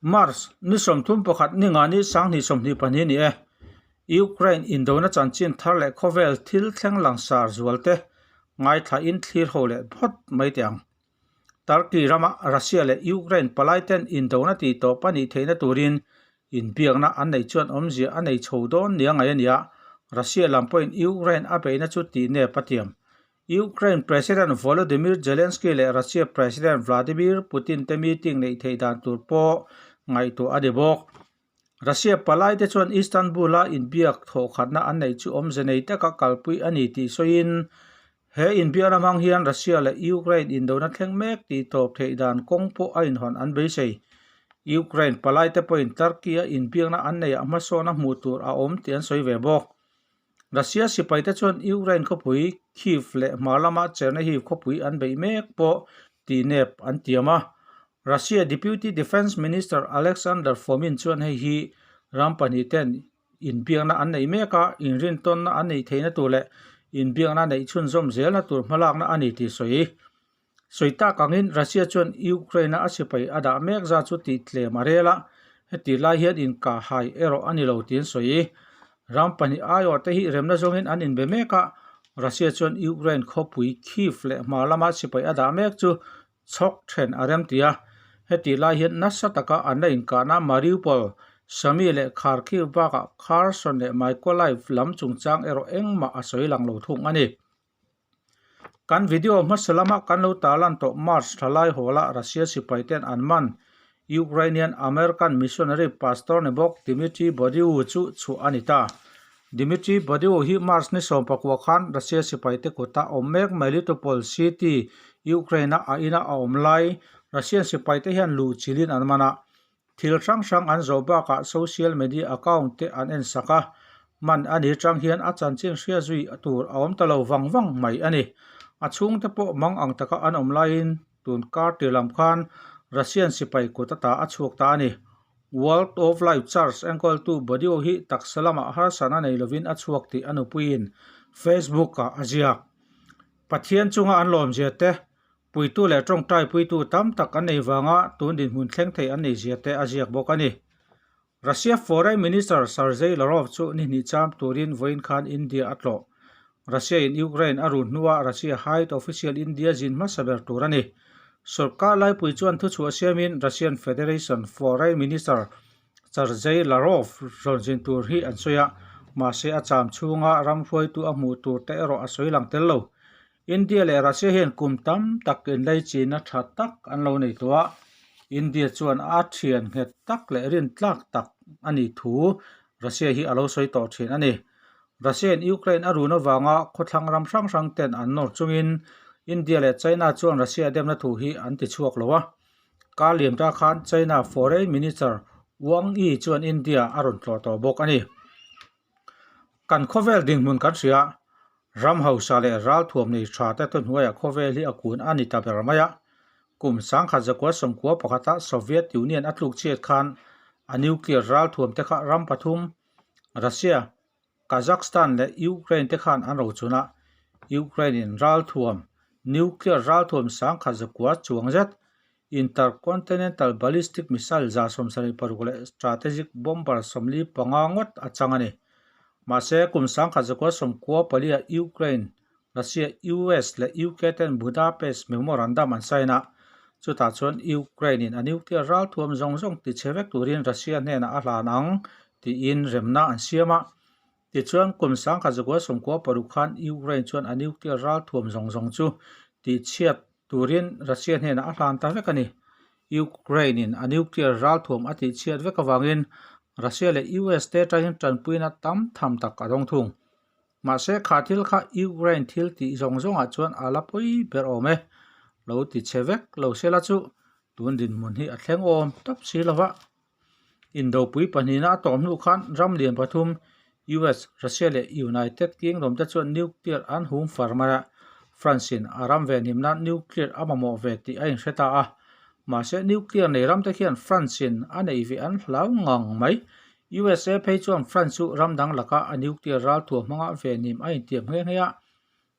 March ni 31 ni nga ni 2022 ni e. Ukraine indona chanchin thar leh khawvel thil thleng langsar zual te ngaithla in thlir ho leh phawt mai teh ang. Turkey rama Russia leh Ukraine palai ten indona tih tawp a nih theihna turin inbiakna an neih chuan awmzia a nei chho dawn nia ngaih a ni a, Russia lam pawhin Ukraine a beihna chu tih nep a tiam. Ukraine President Volodymyr Zelensky leh Russia President Vladimir Putin te meeting neih theih dan tur pawh ngaihtuah a ni bawk. Russia palai te chuan Istanbul-a inbiak thawhkhatna an neih chu awmze nei taka kalpui a ni tih sawiin, he inbiakna hmang hian Russia leh Ukraine indona thleng mek tih tawp theih dan kawng pawh a inhawn an beisei. Ukraine palai te pawhin Turkey-a inbiakna an neihah hmasawn a hmuh tur a awm tih an sawi ve bawk. Russia sipaite chuan Ukraine khawpui Kyiv leh hma lama Chernihiv khawpui an beih mek pawh tihnep an tiam a. Russia Deputy Defence Minister Alexander Fomin chuan hei hi ram pahnihten inbiakna an neih mek a, inrintawnna an neih theihna tur leh inbiakna neih chhunzawm zelna tur hmalakna a ni tih sawi. Sawi tak angin Russia chuan Ukraine-a a sipai a dah mek zat chu tih tlem a rel a, heti lai hian inkahhai erawh a ni lo tiin sawi. Ram pahnih aiawh te hi remna zawngin an inbe mek a, Russia chuan Ukraine khawpui Kyiv leh hma lama sipai a dah mek chu chhawk then a rem ti a, heti lai hian nasa taka an la inkahna Mariupol, Sumy leh Kharkiv bakah Kherson leh Mykolaiv lam chungchang erawh engmah a sawi lang lo thung a ni. Kan video hmasa lama kan lo tarlan tawh March thlalai hawla Russia sipai ten an man Ukrainian American missionary pastor ni bawk Dmitry Bodiu chu chhuah a ni ta. Dmitry Bodiu hi March ni 19 khan Russia sipai te kuta awm mek Melitopol city, Ukraine-a a ina a awm lai Russian sipai te hian luh chilhin an man a. Thil hrang hrang an zawh bakah social media account te an en sak a, man a ni chang hian a chanchin hria zui tur a awm ta lo vang vang mai a ni. A chhungte pawh mang ang taka an awm laiin tun kar tir lam khan Russian sipai kut ata a chhuak ta a ni. World of Life Church enkawltu Bodio hi taksa lamah harsatna nei lovin a chhuak tih a nupuiin Facebook-ah a ziak. Pathian chunga an lawmzia te Puitu leh tawngtai puitu tam tak an nei vanga tun dinhmun thleng thei an nei zia te a ziak bawk a ni. Russia Foreign Minister Sergei Lavrov chu ni hnih cham turin vawiin khan India a tlawh. Russia in Ukraine a run hnuah Russia High Official India zin hmasa ber tur a ni. Sorkar laipui chuan thuchhuah siamin Russian Federation Foreign Minister Sergei Lavrov rawn zin tur hi an sawi a, mahse a cham chhunga ram hruaitu a hmuh tur te erawh a sawi lang tel lo. India leh Russia hian kum tam tak inlaichinna tha tak an lo nei tawh a, India chuan a thian nghet tak leh rintlak tak a nih thu Russia hi a lo sawi tawh thin a ni. Russia in Ukraine a run avanga khawthlang ram hrang hrang ten an nawr chungin India leh China chuan Russia demna thu hi an ti chhuak lo a. Kar liam ta khan China Foreign Minister Wang Yi chuan India a rawn tlawh tawh bawk a ni. Kan khawvel dinhmun kan hria. Ram hausa leh ralthuam nei tha te thuhnuaiah khawvel hi a kun a ni ta ber mai a. Kum 1991-a Soviet Union a tluk chhiat khan a nuclear ralthuam te kha ram pathum, Russia, Kazakhstan leh Ukraine te khan an rochun a. Ukraine in ralthuam, nuclear ralthuam 1009 chuang zet, intercontinental ballistic missile 76 leh strategic bomber 45 ngawt a chang a ni. Mahse, kum 1994-ah Ukraine, Russia, US leh UK ten Budapest Memorandum an sign a, chutah chuan Ukraine-in a nuclear ralthuam zawng zawng tichhe vek turin Russia hnenah a hlan ang tiin remna an siam a. Tichuan, kum 1996 khan Ukraine chuan a nuclear ralthuam zawng zawng chu tihchhiat turin Russia hnenah a hlan ta vek a ni. Ukraine-in a nuclear ralthuam a tihchhiat vek avangin Russia leh US te atangin tanpuina tam tham tak a dawng thung. Mahse, kha thil kha Ukraine thil tih zawng zawngah chuan a la pawi ber awm e. Lo ti chhe vek lo sela chu tun dinhmun hi a thleng awm tawp si lo va. Indopui pahnihna a tawm hnu khan ram lian pathum US, Russia leh United Kingdom te chuan nuclear an hum far mai a, France in a ram venhim nan nuclear a mamawh ve tih a inhre ta a. Mahse nuclear nei ram te khian France in a neih ve an hlau ngang mai. USA phei chuan France chu ram dang laka a nuclear ralthuam hmanga venhim a intiam nghe nghe a.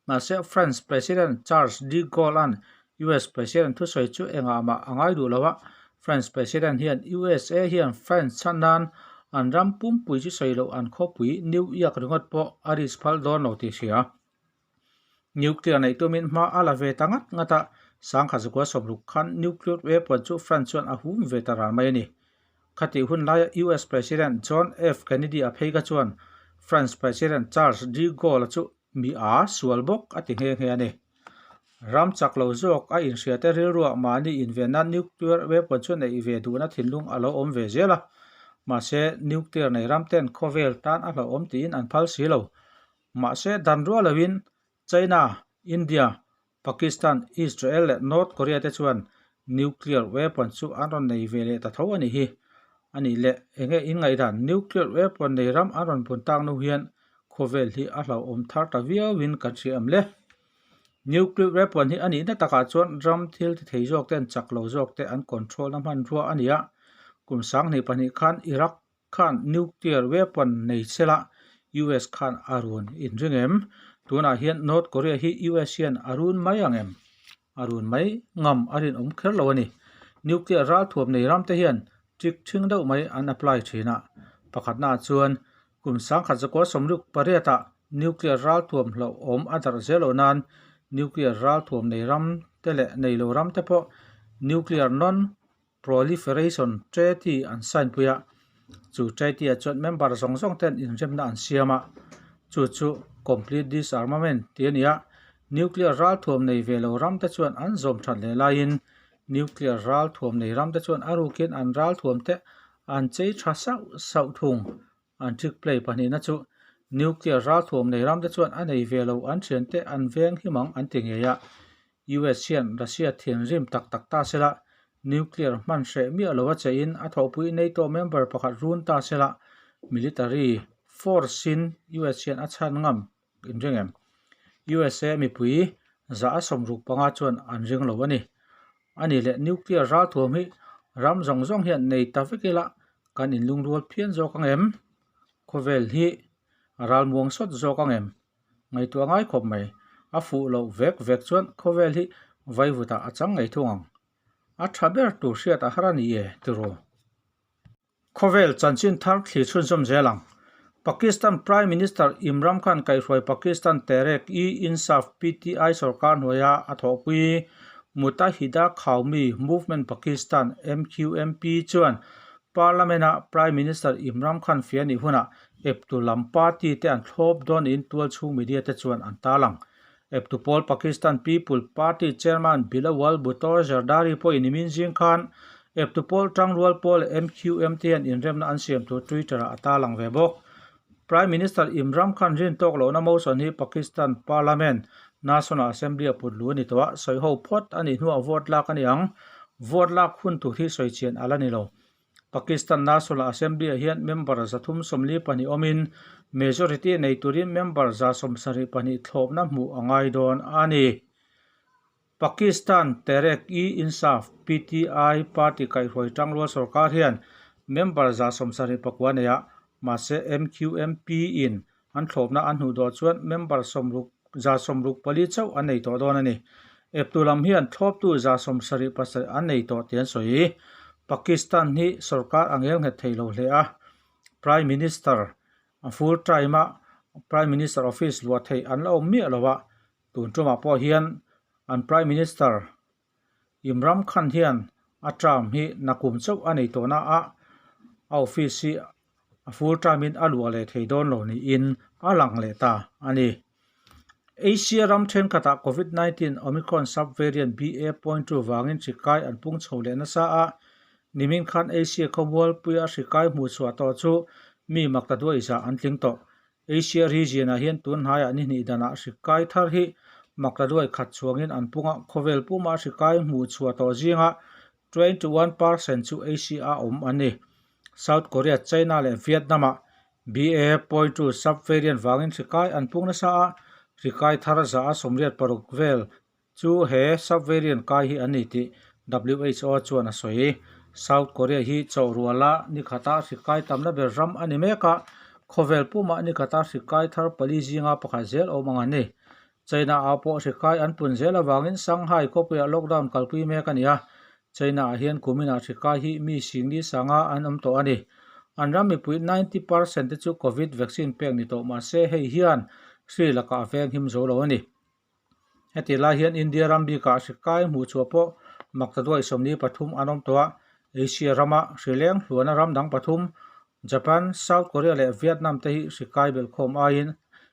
Mahse France President Charles de Gaulle-a'n US President thusawi chu engah mah a ngai duh lo a. France President hian USA hian France chhan nan an ram pumpui chu sawi loh an khawpui New York ringawt pawh a risk phal dawn lo tih hria. Nuclear neih tumin hma a la ve ta ngat ngat a, sangkhat zakua sawmruk khan nuclear weapon chu France chuan a hum ve ta ral mai a ni. Khatih hun laia US President John F Kennedy a phei kha chuan France President Charles de Gaulle chu mi a sual bawk a ti nghe nghe a ni. Ram chak lo zawk a inhriate rilruah mahni invenna nuclear weapon chu neih ve duhna thinlung a lo awm ve zel a, mahse nuclear nei ram ten khawvel tan a hlauhawm tiin an phal si lo. Mahse dan rual loin China, India, Pakistan, Israel leh North Korea te chuan nuclear weapon chu an rawn nei ve leh ta tho a nih hi. A nih leh enge in ngaihdan nuclear weapon nei ram an rawn bun tak nu hian khawvel hi a hlauhawm thar ta viauin kan hria em le. Nuclear weapon hi a nihna takah chuan ram thil ti thei zawk ten chak lo zawk te an control na hmanrua a ni a. Kum 2002 khan Iraq khan nuclear weapon nei sela US khan a run inring em? Tunah hian North Korea hi US hian a run mai ang em? A run mai ngam a rinawm kher lo a ni. Nuclear ralthuam nei ram te hian trick thing deuh mai an apply thin a. Pakhatnaah chuan kum 1968 ah nuclear ralthuam hlauhawm a darh zel loh nan nuclear ralthuam nei ram te leh nei lo ram te pawh nuclear non Proliferation Treaty an sign pui a, chu treaty ah chuan member zawng zawng ten inremna an siam a, chu chu Complete Disarmament tih a ni a, nuclear ralthuam nei ve lo ram te chuan an zawm that leh laiin nuclear ralthuam nei ram te chuan a rukin an ralthuam te an chei tha sauh sauh thung. An trick play pahnihna chu nuclear ralthuam nei ram te chuan a nei ve lo an thiante an veng him ang an ti ngei a. US hian Russia thinrim tak tak ta sela, nuclear hman hreh miah lo a chein a thawhpui NATO member pakhat run ta sela, military force in US hian a chhan ngam inring em? USA mipui 165 chuan an ring lo a ni. A nih leh nuclear ralthuam hi ram zawng zawng hian nei ta vek ila kan inlungrual phian zawk ang em? Khawvel hi a ralmuang sawt zawk ang em? Ngaihtuah ngai khawp mai. A fuh loh vek vek chuan khawvel hi vaivutah a chang ngei thung ang. A tha ber tur hriat a har a ni e tiraw? Khawvel chanchin thar thli chhunzawm zel ang. Pakistan Prime Minister Imran Khan kaihhruai Pakistan Tehreek-e-Insaf, PTI, sorkar hnuaia a thawhpui Muttahida Qaumi Movement Pakistan, MQMP, chuan Parliament-a Prime Minister Imran Khan fia nih hunah eptu lam party te an thlawp dawn niin tualchhung media te chuan an tarlang. Eptu pawl Pakistan People Party Chairman Bilawal Bhutto Zardari pawhin nimin zing khan eptu pawl tangrual pawl MQM te hian inremna an siam tur Twitter-ah a tarlang ve bawk. Prime Minister Imran Khan rin tawk lohna motion hi Pakistan Parliament National Assembly-a put luh a ni tawh a, sawiho phawt a nih hnuah vote lak a ni ang. Vote lak hun tur hi sawi chian a la ni lo. Pakistan National Assembly-ah hian member 342 awmin majority nei turin member 172 thlawpna hmuh a ngai dawn a ni. Pakistan Tehreek-e-Insaf, PTI, party kaihhruai tangrual sorkar hian member 79 nei a, mahse MQMP-in an thlawpna an hnuh dawh chuan member 64 chauh an nei tawh dawn a ni. Eptu lam hian thlawptu 77 an nei tawh tih an sawi. Pakistan hi sorkar a ngel nghet thei lo hle a, Prime Minister a full time a Prime Minister office luah theih an la awm miah lo a, tun tumah pawh hian an Prime Minister Imran Khan hian a term hi nakum chauh a nei tawh na a, a office hi a full term in a luah leh thei dawn lo niin a lang leh ta a ni. Asia ram thenkhatah Covid 19 Omicron sub-variant BA.2 vangin hri kai an pung chho leh nasa a, nimin khan Asia khawmualpuia hri kai hmuh chhuah tawh chu mi mak ta duai zah an tling tawh. Asia region ah hian tun hnaiah ni hnih danah hri kai thar hi mak ta duai khat chhuangin an pung a, khawvel puma hri kai hmuh chhuah tawh zingah 21% chu Asia a awm a ni. South Korea, China leh Vietnam-ah BA.2 sub-variant vangin hri kai an pung nasa a, hri kai thar 186 vel chu he sub-variant kai hi an ni tih WHO chuan a sawi. South Korea hi chawhruala ni khata hri kai tamna ber ram a ni mek a, khawvel pumah ni khata hri kai thar pali zinga pakhat zel awm ang an ni. China-ah pawh hri kai an pun zel avangin Shanghai khawpuiah lockdown kalpui mek a ni a. China-ah hian kuminah hri kai hi mi singli sanga an awm tawh a ni. An ram mipui 90 percent te chu Covid vaccine pek ni tawh mah se hei hian hri lakah a veng him zo lo a ni. Heti lai hian India ram bikah hri kai hmuh chhuah pawh maktaduai 43 an awm tawh a, Asia rama hri leng hluana ram dang pathum Japan, South Korea leh Vietnam te hi hri kai belhkhawm aiin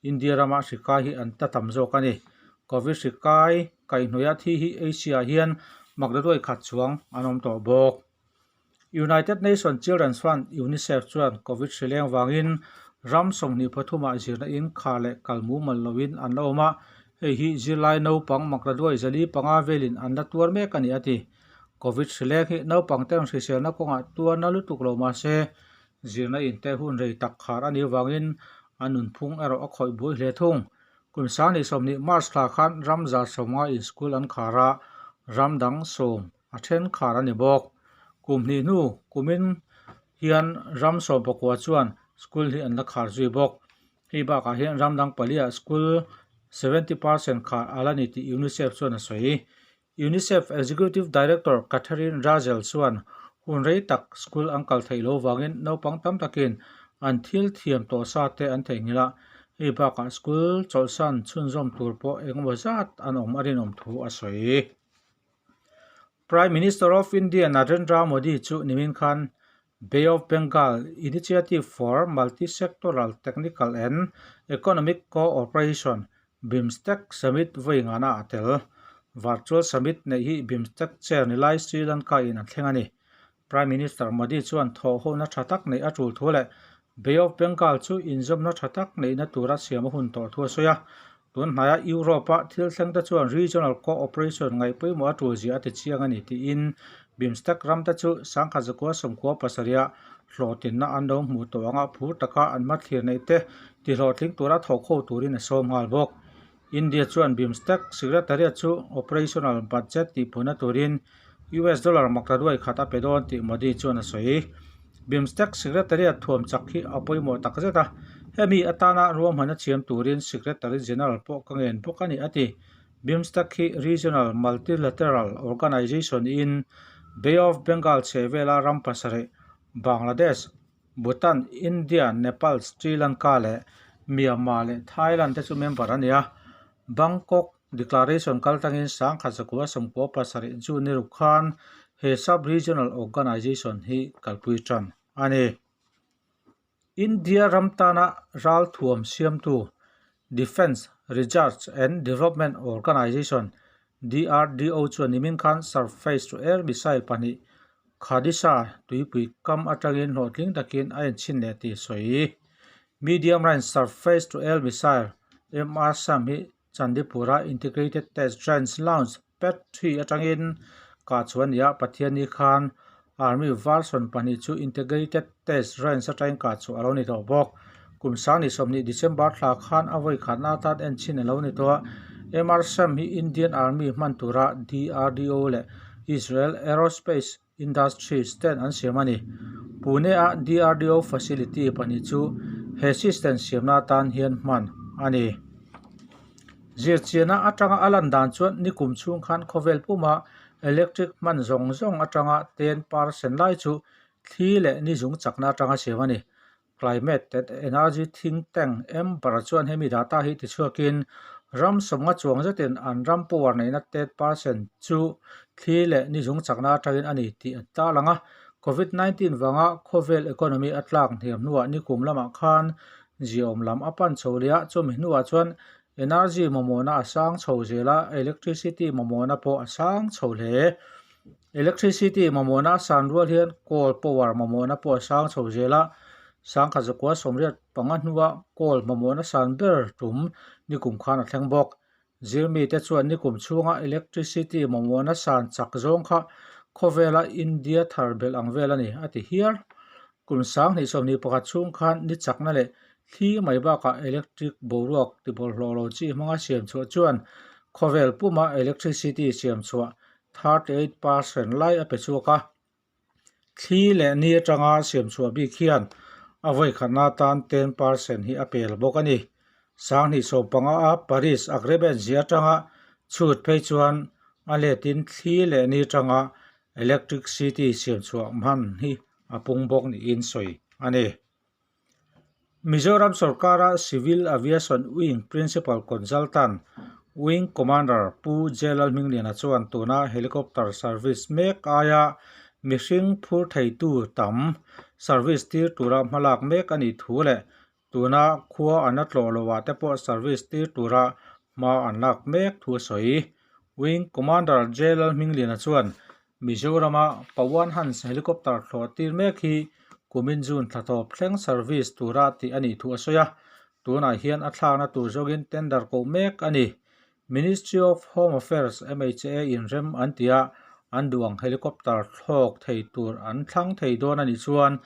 India rama hri kai hi an ta tam zawk a ni. Covid hri kai kaihhnawih a thi hi Asia-ah hian maktaduai khat chuang an awm tawh bawk. United Nations Children's Fund, UNICEF, chuan Covid hri leng vangin ram 23 ah zirna in khar leh kal mumal loin an la awm a, hei hi zirlai naupang maktaduai 405 velin an la tuar mek a ni a ti. Covid hri leng hi naupang ten hriselna kawngah tuarna lutuk lo mah se zirna in te hun rei tak khar a nih avangin a nunphung erawh a khawih buai hle thung. Kum 2020 March thla khan ram 150 in school an khar a, ram dang sawm a then khar a ni bawk. Kum hnih hnu kumin hian ram 19 chuan school hi an la khar zui bawk. Hei bakah hian ram dang paliah school 70% khar a la ni tih UNICEF chuan a sawi. UNICEF Executive Director Catherine Russell chuan hun rei tak school an kal theih loh vangin naupang tam takin an thil thiam tawh sa te an theihnghilh a, hei bakah school chawlhsan chhunzawm tur pawh engemaw zat an awm a rinawm thu a sawi. Prime Minister of India Narendra Modi chu nimin khan Bay of Bengal Initiative for Multi-Sectoral Technical and Economic Co-operation, BIMSTEC, Summit vawi ngana a tel. Virtual Summit neih hi BIMSTEC Chair ni lai Sri Lanka in a thleng a ni. Prime Minister Modi chuan thawhhona tha tak neih a tul thu leh Bay of Bengal chu inzawmna tha tak neihna tura siam a hun tawh thu a sawi a. Tun hnaia Europe-a thil thleng te chuan regional co-operation ngaih pawimawh a tul zia a ti chiang a ni tiin BIMSTEC ram te chu 1997 a hlawhtlinna an lo hmuh tawh anga phur taka an hmathlir neih te tihlawhtling tura thawhkho turin a sawm nghal bawk. India chuan BIMSTEC Secretariat chu operational budget tihpuna turin US dollar maktaduai khat a pe dawn tih Modi chuan a sawi. BIMSTEC Secretariat thuam chak hi a pawimawh tak zet a, hemi atana ruahmanna thiam turin Secretary General pawh ka ngen bawk a ni a ti. BIMSTEC hi Regional Multilateral Organisation in Bay of Bengal chhehvela ram pasarih Bangladesh, Bhutan, India, Nepal, Sri Lanka leh Myanmar leh Thailand te chu member a ni a. Bangkok Declaration kal tangin 1997 June ni ruk khan he sub-regional organisation hi kalpui tan a ni. India ram tana ral thuam siamtu Defence Research and Development Organisation, DRDO, chuan nimin khan surface-to-air missile pahnih Khadisha tuipui kam atangin hlawhtling takin a enchhin leh tih sawi. Medium Range Surface-to-Air Missile, MRSAM, hi Chandipura Integrated Test Range Launch Pad 3 atangin kah chhuah a ni a, Pathianni khan Army version pahnih chu Integrated Test Range atangin kah chhuah a lo ni tawh bawk. Kum 2020 December thla khan a vawi khatna atan enchhin a lo ni tawh a, MRSAM hi Indian Army hman tura DRDO leh Israel Aerospace Industries ten an siam a ni. Pune-a DRDO facility pahnih chu he system siamna atan hian hman a ni. Zirchianna atanga a lan dan chuan nikum chhung khan khawvel puma electric hman zawng zawng atanga 10% lai chu thli leh ni zung chakna atanga siam a ni. Climate and Energy Think Tank Ember chuan hemi data hi tichhuakin ram sawmnga chuang zetin an ram power neihna 10% chu thli leh ni zung chakna atangin a ni tih an tarlang a. Covid-19 vanga khawvel economy a tlak hniam hnuah nikum lamah khan ziaawm lam a pan chho leh a, chumi hnuah chuan energy mamawhna a sang chho zel a, electricity mamawhna pawh a sang chho hle. Electricity mamawhna a san rual hian coal power mamawhna pawh a sang chho zel a, 1985 hnua coal mamawhna san ber tum nikum khan a thleng bawk. Zirmite chuan nikum chhunga electricity mamawhna san chak zawng kha khawvela India thar belh ang vel a ni, a ti hial. Kum 2021 chhung khan ni chakna leh thli mai bakah electric boruak tibawlhhlawh lo chi hmanga siam chhuah chuan khawvel puma electricity siam chhuah 38% lai a pe chhuak a. Thli leh ni atanga siam chhuah bik hian a vawi khatna atan 10% hi a pel bawk a ni. 2015 a Paris Agreement zia atanga chhut phei chuan a letin thli leh ni atanga Electricity siam chhuah hman hi a pung bawk niin sawi a ni. Mizoram sorkara Civil Aviation Wing Principal Consultant, Wing Commander Pu J Lalhmingliana chuan tuna helicopter service mek aia mihring phur theitu tam service tir tura hmalak mek a nih thu leh tuna khua an a tlawh loh ah te pawh service tir tura hma an lak mek thu a sawi. Wing Commander J Lalhmingliana chuan Mizorama Pawan Hans helicopter thlawh tir mek hi kumin June thla tawp thleng service tura tih a nih thu a sawi a, tunah hian a thlakna tur zawngin tender koh mek a ni. Ministry of Home Affairs, MHA, in rem an ti a, an duh ang helicopter thlawk thei tur an thlang thei dawn a nih chuan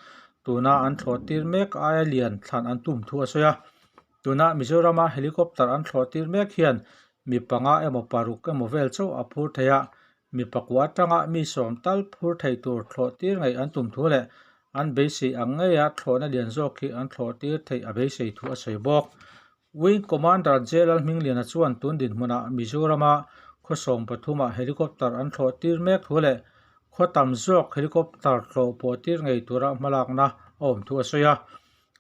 tuna an thlawh tir mek aia lian thlan an tum thu a sawi a. Tuna Mizorama helicopter an thlawh tir mek hian mi panga emaw paruk emaw vel chauh a phur thei a, Mi pakua atanga mi sawm tal phur thei tur thlawh tir ngei an tum thu leh an beisei ang ngeia thlawhna lian zawk hi an thlawh tir theih a beisei thu a sawi bawk. Wing Commander J Lalhmingliana chuan tun dinhmunah Mizorama khaw 13 ah helicopter an thlawh tir mek thu leh khaw tam zawk helicopter thlawh pawh tir ngei tura hmalakna a awm thu a sawi a.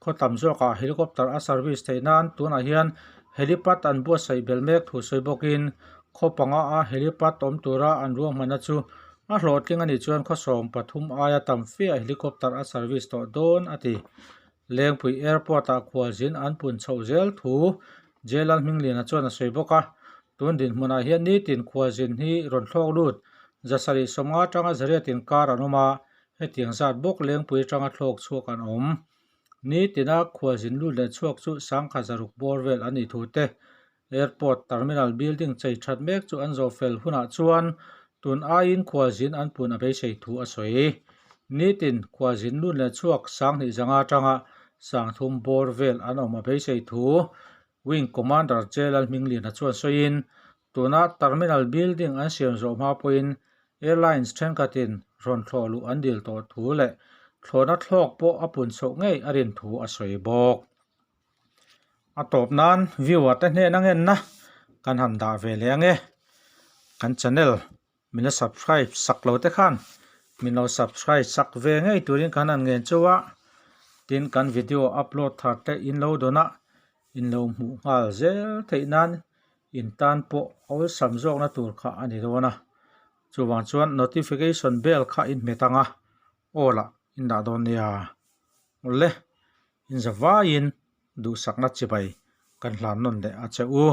Khaw tam zawkah helicopter a service theih nan tunah hian helipad an buatsaih belh mek thu sawi bawkin khaw panga a helipad awm tura an ruahmanna chu a hlawhtling a nih chuan khaw 13 aia tam fiah helicopter a service tawh dawn a ti. Lengpui Airport ah khualzin an pun chhoh zel thu J Lalhmingliana chuan a sawi bawk a, tun dinhmunah hian nitin khualzin hi rawn thlawk lut 750 atanga 800 inkar an awm a, Hetiang zat bawk lengpui atanga thlawk chhuak an awm. Nitina khualzin lut leh chhuak chu sangkha zaruk bawr vel an nih thu te, Airport Terminal Building chei that mek chu an zawh fel hunah chuan tun aiin khualzin an pun a beisei thu a sawi. Nitin khualzin lut leh chhuak 2000 zanga atanga 3000 bawr vel an awm a beisei thu Wing Commander J Lalhmingliana chuan sawiin, tuna Terminal Building an siam zawh hma pawhin Airlines thenkhatin rawn thlawh luh an dil tawh thu leh thlawhna thlawk pawh a pun chhoh ngei a rin thu a sawi bawk. A tawp nan viewer te hnena ngenna kan han dah ve leh ange. Kan channel min la subscribe sak lo te khan min lo subscribe sak ve ngei turin kan han ngen chauh a, tin kan video upload thar te in lo dawn a, in lo hmuh nghal zel theih nan in tan pawh awlsam zawkna tur kha a ni dawn a, chuvang chuan notification bell kha in hmet ang a, aw lah in dah dawn nia. Awle, in zavaiin duhsakna chibai kan hlan nawn leh a che u.